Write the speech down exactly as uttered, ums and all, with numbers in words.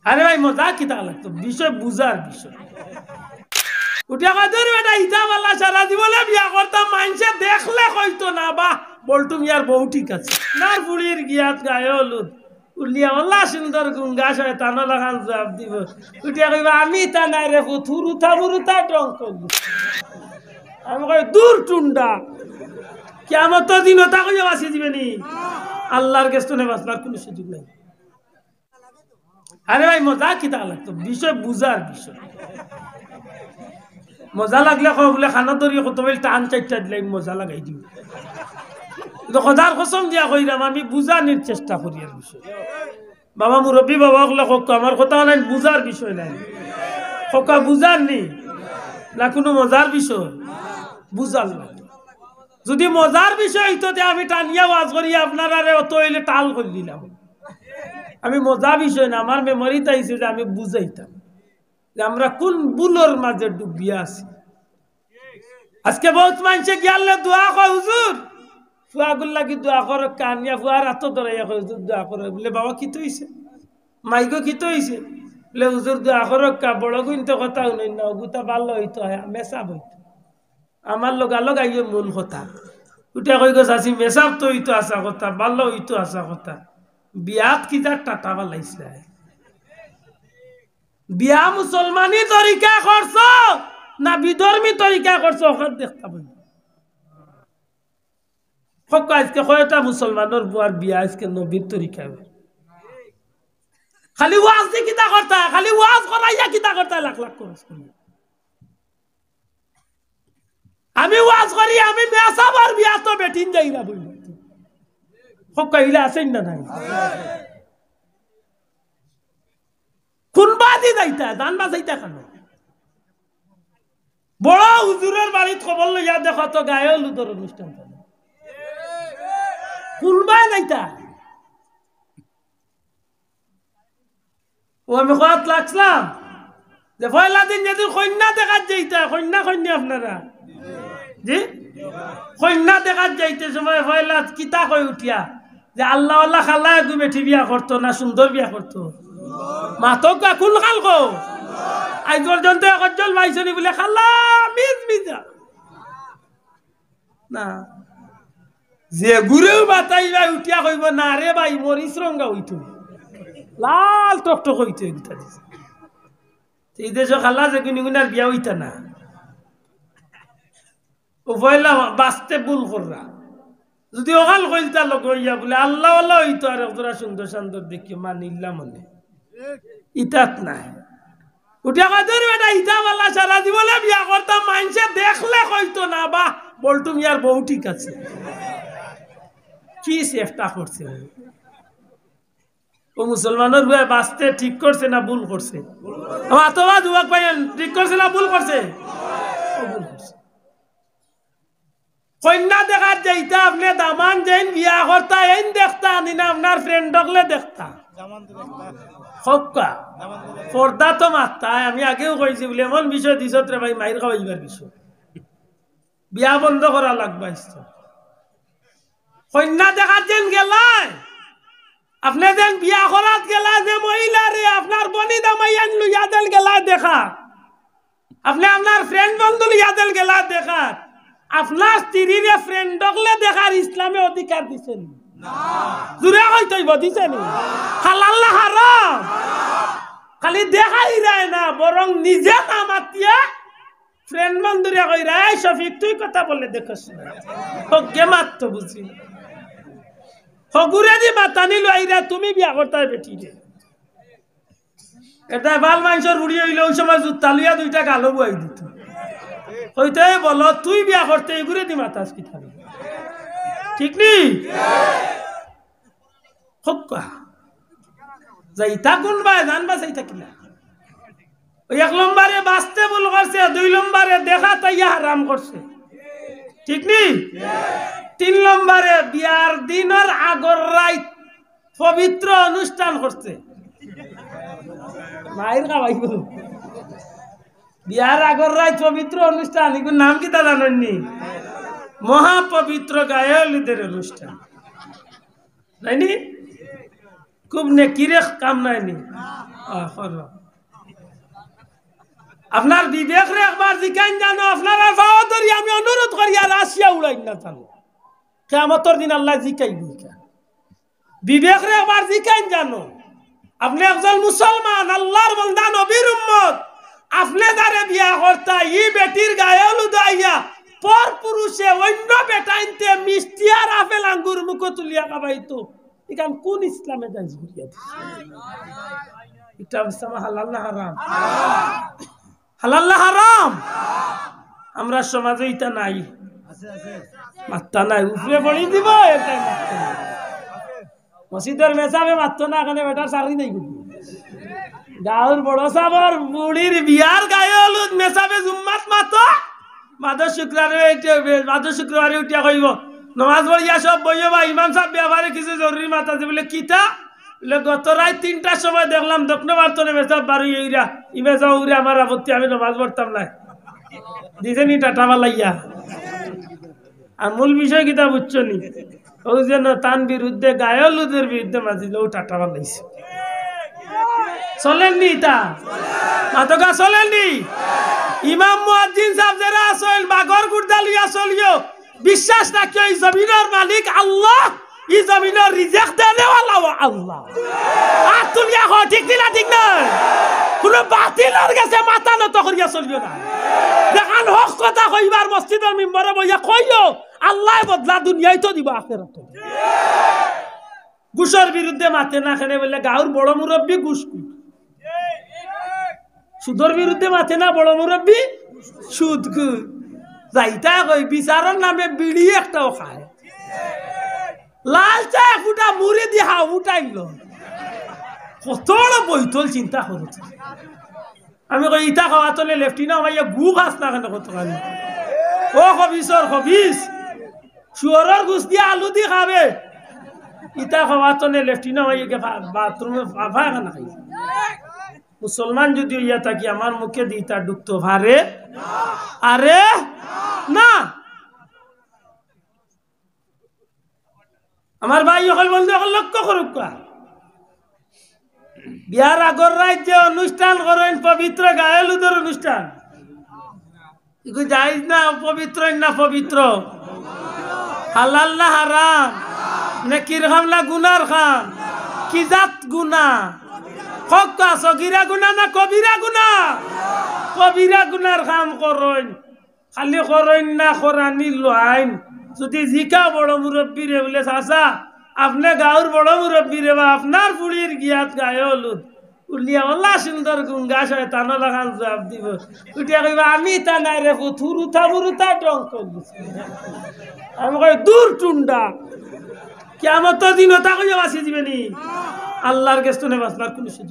আরে ভাই, মজা কিতা লাগতো, বিষয় বুঝার বিষয়। উঠিয়া কয়, "দূর বেটা, ইতা বালা, সারা জীবনে বিয়া করতাম, মাইনষে দেখলে কইতো না, বাহ, বল্টু মিয়ার বউ ঠিক আছে।" নার ফুড়ির গিয়াত গায়ে হলুদ, উলিয়া ওলা সুন্দর গুঙ্গা শয়তান লাখান জবাব দিব। উঠিয়া কইবা, "আমি ইতা নায় রে ফুত, হুরুতা মুরুতা ঢং করবো।" আমি কই, "দূর টুন্ডা, কিয়ামতর দিন ওতা কইয়া বাঁচি দিবে নি? আল্লাহর গেছ তনে বাঁচবার কুনু সুযোগ নাই।" আরে ভাই, মজা কিতা লাগতো, বিষয় বুঝার বিষয়। মজা লাগলে কও বুলে, খানা ধরি কত বেল টান চাইট্টা দিলে আমি মজা লাগাই দিমু। কিন্তু খোদার কসম দিয়া কইরাম, আমি বুঝানির চেষ্টা করিয়ার বিষয়। বাবা মুরব্বি বাবা অকলে কউক্কা, আমার কথা অইলো বুঝার বিষয় নায়। কউক্কা বুঝার নি? না কুনু মজার বিষয়? বুঝার লাগে। যুদি মজার বিষয় অইতো তে আমি টানিয়া ওয়াজ করি আপনারারে অত অইলে টাল করি দিলাম। আমি মজা বিষয় না, আমার মেমরিত আইছে যে আমি বুঝাইতাম যে আমরা কুন ভুলর মাঝে ডুবিয়া আছি। আজকে বউত মাইনষে গিয়ালে দোয়া কয়, "হুজুর, ফুয়াগুর লাগি দোয়া করউক্কা।" আনিয়া ফুয়ার আতো ধরাইয়া কয়, "হুজুর, দোয়া করো।" বুলে, "বাবা, কিতা অইছে? মাইগো, কিতা অইছে?" বুলে, "হুজুর, দোয়া করউক্কা, বড় গুইন্তে কথা হুনইন না, অগুতা ভালা অইতো, হ্যাঁ, মেসাব অইতো।" আমার লগালগ আইও মূল কথা। উঠিয়া কইগো, "চাচি, মেসাব তো অইতো হাছা কথা, ভালা অইতো হাছা কথা, বিয়াত কিতা টাটা ফালাইছলায়?" বিয়া মুসলমানি তরিকায় করছো না বিধর্মী তরিকায় করছো, অখান দেখতাম অইবো। কউক্কা আইজকে কয়টা মুসলমানর ফুয়ার বিয়া আইজকে নবীর তরিকায় অয়? খালি ওয়াজ দি কিতা করতা, খালি ওয়াজ করাইয়া কিতা করতা, লাখ লাখ খরচ করি। আমি ওয়াজ করি, আমি মেসাবর বিয়াত বেটিন যাইরা বইন। কউক্কা ইলা আছইন না নাই? কুনবাদি যাইতা, জান বাচাইতা কেনে? বড় হুজুরর বাড়িত খবর লইয়া দেখো তো গায়ে হলুদর অনুষ্ঠান চলে। কুনবায় যাইতা? ও আমি কওয়াত লাগছিলাম যে পয়লা দিন যেদিন কইন্যা দেখাত যাইতা, কইন্যা কইন্যা আপনারা? জি? কইন্যা দেখাত যাইতে সময় পয়লা কিতা কই উঠিয়া? যে আল্লাহওয়ালা খালা এগু বেটি বিয়া করতো না সুন্দর বিয়া করতো? মাতউক্কা, কুন খাল কও? আইজ পর্যন্ত একজন পাইছো নি বুলে খালা মিজ মিজা? না। যেগুরেউ মাতাইবা উঠিয়া কইবো, "না রে ভাই, মরিচ রঙ্গা অইতো, লাল টকটক অইতো এগুতা দি।" তে ই দেশো খালা যেগুন ইগুন আর বিয়া অইতা না। ও পয়লা বাঁচতে ভুল কররা। যুদি অখান কইলতা লগে অইয়া বুলে, "আল্লাহওয়ালা অইতো আর একজোড়া সুন্দর সান্দর দেখিয়া মানিলাম মনে।" ইতাত নাই। উঠিয়া কয়, "দূর বেটা, ইতা বালা, সারা জীবনে বিয়া করতাম, মাইনষে দেখলে কইতো না, বাহ, বল্টু মিয়ার বউ ঠিক আছে।" কি চেষ্টা করছে? ও মুসলমানর ফুয়ায় বাঁচতে ঠিক করছে না ভুল করছে? আমার তো বা যুবক ভাই, ঠিক করছে না ভুল করছে? ও ভুল করছে। কইন্যা দেখাত যাইতা, আপনে দামান যেইন বিয়া করতা, এইন দেখতা, নি না আপনার friend অকলে দেখতা? কউক্কা। পর্দা তো মারতা, আমি আগেউ কইছি বুলে, এমন বিষয় দিছত রে ভাই, মাইর খাওয়াইবার বিষয়। বিয়া বন্ধ করা লাগবা ইস্তা। কইন্যা দেখাত যেন গেলায়, আপনে যেন বিয়া করাত গেলা যে মহিলারে, আপনার বনি দামাইয়ান লইয়া যেন গেলায় দেখা, আপনে আপনার friend বন্ধু লইয়া যেন গেলা দেখা, আপনার স্ত্রীরে friend অকলে দেখার ইসলামে অধিকার দিছে নি? জুরে কইতো অইবো, দিছে নি? হালাল না হারাম? খালি দেখাইরায় না, বরং নিজে না মাতিয়া friend বন্ধুরে কইরা, "এই শফিক, তুই কথা বললে দেখোস না।" হকগে মাততো বুঝি। হগুরেদি মাতানি লইরা তুমি বিয়া করতায় বেটিরে। এটা বাল মাইনষর রুড়ি অইলে ওই সময় জুতা লইয়া দুইটা গালো বুয়াই দিত। কইতো, "এই বলো, তুই বিয়া করতে এগুরেদি মাতাস কিতা?" ঠিক নি? কউক্কা। যাইতা কুনবায়, জান বাচাইতা কিলা? ওই এক নম্বরে বাঁচতে ভুল করছে, দুই নম্বরে দেখাত আইয়া হারাম করছে। ঠিক নি? তিন নম্বরে বিয়ার দিনর আগর রাইত পবিত্র অনুষ্ঠান করছে। মাইর খাওয়াইবো। বিয়ার আগর রাইত পবিত্র অনুষ্ঠান, ইগুর নাম কিতা জানইন নি? মহাপবিত্র গায়ে হলুদের অনুষ্ঠান। নায় নি? খুব নেকির কাম নায় নি? আহ, করো। আপনার বিবেকরে একবার জিকাইন জানো, আপনারার পাও ধরি আমি অনুরোধ করি, আর আসিয়া উড়াইন না জানো। কিয়ামতর দিন আল্লায় জিকাইবো ইখান। বিবেকরে একবার জিকাইন জানো। আপনে একজন মুসলমান, আল্লার বন্দা, নবীর উম্মত। আপনে যারে বিয়া করতা, ই বেটির গায়ে হলুদ আইয়া পর পুরুষে অইন্য বেটাইন্তে মিষ্টি আর আপেল আঙ্গুর মুখো তুলিয়া খাবাইতো। ইখান কুন ইসলামে জায়েজ করিয়া দিছে? ইটা ইসলামে হালাল না হারাম? হালাল না হারাম? আমরার সমাজে ইতা নাই। মাত্তা নাই, উপরে পড়ি দিব, এটাই মাত্তা নাই। মসজিদর মেসাবে মাত্তো না, এখানে বেটার চাকরি নাই। গাঁওর বড় সাবর বুড়ির বিয়ার গায়ে হলুদ মেসাবে জুম্মাত মাতো, মাদর শুক্রবারে উঠে, মাদর শুক্রবারে উঠিয়া কইব, "নমাজ পড়িয়া সব বইও বা, ইমাম সাব ব্যাপারে কিছু জরুরি মাত আছে।" বলে, "কিতা?" বলে, "গত রাইত তিনটার সময় দেখলাম দক্ষিণ বার্তনে মেসাব বারুই এইরা, ইমে যাও উরে আমার আপত্তি, আমি নমাজ পড়তাম না।" দিছে নি টাটা বালাইয়া। আর মূল বিষয় কিতা বুঝছো নি? ও যেন তান বিরুদ্ধে, গায়ে হলুদের বিরুদ্ধে মাতিল, ও টাটা বালাইছে। চলেননি ইতা? মাতকা চলেননি? ইমাম মুয়াজ্জিন সাব যেরা আছইন, বাঘর গুর্দা লইয়া চলিও। বিশ্বাস রাখিও, ই জমিনর মালিক আল্লাহ, ই জমিনর রিজিক দেনেওয়ালাও আল্লাহ। আর তুলিয়া কও, ঠিক নি না, ঠিক নায়? কুনু বাতিলর গেছে মাথা নত করিয়া চলিও না। যেখান হক কথা কইবার মসজিদর মিম্বরে বইয়া কইও, আল্লায় বদলা দুনিয়াইতো দিবা, আখেরাতো। ঘুষর বিরুদ্ধে মাতে না, কেনে বলে গাঁওর বড় মুরব্বি ঘুষখুর। সুদর বিরুদ্ধে মাতে না বড় মুরব্বি সুদখুর। যাইতা কই বিচারর নামে বিড়ি একটাও খায়। লাল চা ফুটা মুড়ি দি হাউ উঠাইল। কত বড় বৈতল চিন্তা করো। আমি কই, ইতা খাওয়াতো নে লেফটিনো আমার ইয়া গু খাস না কেনে কত খালি? ও খবিসর খবিস। শুয়রর গুস দিয়া আলু দি খাবে। ইতা খাওয়াতো নে লেফটিনো আমার ইয়া বাথরুমে ফাফা কেনে খাই? মুসলমান যদি অইয়া থাকি, আমার মুখে দি ইতা ঢুকতো পারে? আরে না। আমার ভাই অকল, বন্ধু অকল, লক্ষ্য করউক্কা। বিয়ার আগর রাইত যে অনুষ্ঠান করইন, পবিত্র গায়ে হলুদর অনুষ্ঠান, ইগু জায়েজ না, পবিত্র না পবিত্র? হালাল না হারাম? নেকির কাম না গুনার কাম? কি জাত গুনা? কউক্কা, সগিরা গুনা না কবিরা গুনা? কবিরা গুনার কাম করইন। খালি করইন না, করানি লইন। যদি জিকা বড় মুরব্বিরে বলে, "চাচা, আপনে গাঁওর বড় মুরব্বিরে বা আপনার ফুড়ির বিয়াত গায়ে হলুদ।" উলিয়া ওলা সুন্দর গুঙ্গা শয়তান লাখান জুয়াব দিব। উঠিয়া কইবা, "আমি ইতা নায় রে পুত, হুরুতা মুরুতা ঢং করলি।" আমি কই, "দূর টুন্ডা, কিয়ামতর দিন অতা কইয়া বাচি যিবে নি? আল্লার গেছ থনে বাচবার কুনু সুযোগ।"